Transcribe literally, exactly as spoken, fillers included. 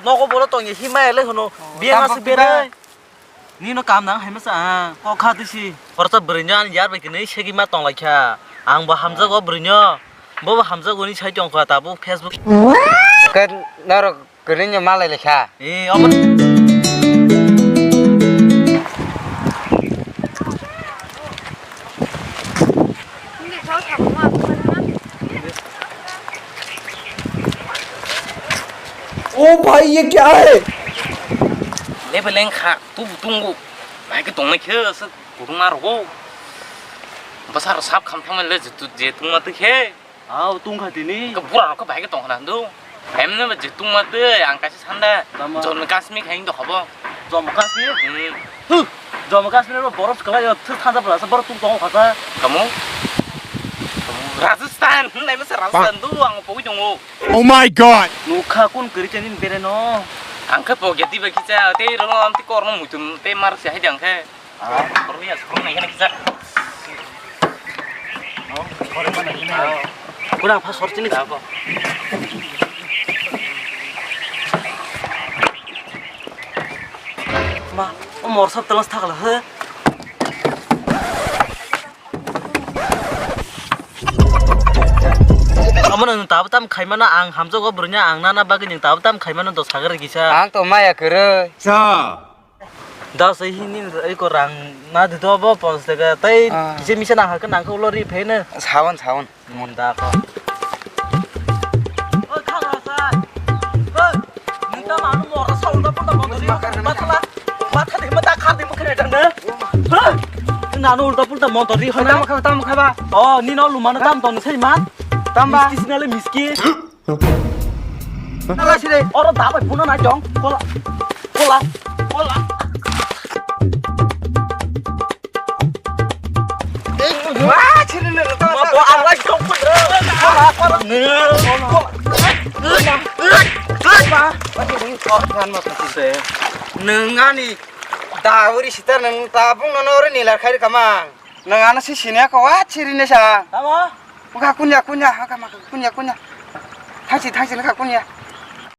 Nogo boro tongya himaya le hono. Biya tamo masa kok bere. Nino kam nang hai masa ang kok kha tisi. Horsa bwrwino ani yar bai kwnwi segwi ma tong lai kha. Ang bo hamjago bwrwino. Bo bo hamjago ni sai tong kha tabuk Facebook. Khe norok kwrwino ma lai lai kha. Eh, omo. ओ भाई, ये क्या है? Level wngkha, tubu tungo. Bahai khe tongnai khe, aswk kwbangma rogo. Bwsarok sap kham thangmani le, je tu-, je tungma twi khe. Ah, tungkha tini. Khe bura rok khe bahai khe tongkhna hindu. Emne ba je tungma twi, ang kaisa sanda. Tama. Jammu Kashmir khai hindu khobo. Jammu Kashmir? Hmm. Huh. Jammu Kashmir ro borok kwlai yo, thwk thanja bwla sa borok tung tongo khasa. Tamo? Rajasthan, hmm, naima sa Rajasthan du, ang pogwi tongo. Oh my God! Nukha kun kwrwi chani bere no. Ang khe pogya diba kicha, tei rong am ti korno muitum, tei mar se hai dang khe. Ah, korni as korni khe kicha. Kuna pha sor chini. Ma, o mor sab telas thakla he. Amo nang tabuk tam khaimano ang hamjago bwrwino ang nana bagwi nang tabuk tam khaimano do sagari kisa. Ang to maya kwrwi. Sa. Da sai hini iko rang na dito bo pos tega tai. Ah. Kisa misa na hakhe nang khe ulo ri phene. Sawan, sawan. Munda ko. Oi, khagra sa. Oi, nung ta manu mora sa ulta pulta mondo ri. Batla. Batha de mata kha de mukhe dang na. Oi, nanu ulta pulta mondo ri hona. Tam kha, tam kha ba. Oh, ni no lumana tam ton sai man. Tam ba. Miski sinale miski. Nala sire. Oro da bai phuna nai dong. Kola. Kola. Kola. Wah, sire ne. Bo ang lai kok pun. Kola, kola. Kola. Kola. Nwng ani da uri sita nwng tabung nono ori nila khai kamang. Nwng ano si sini ako wa chiri ne sa. Tamo? Wngkha kunya, kunya, wngkha ma kunya, kunya. Thaisi, thaisi wngkha kunya.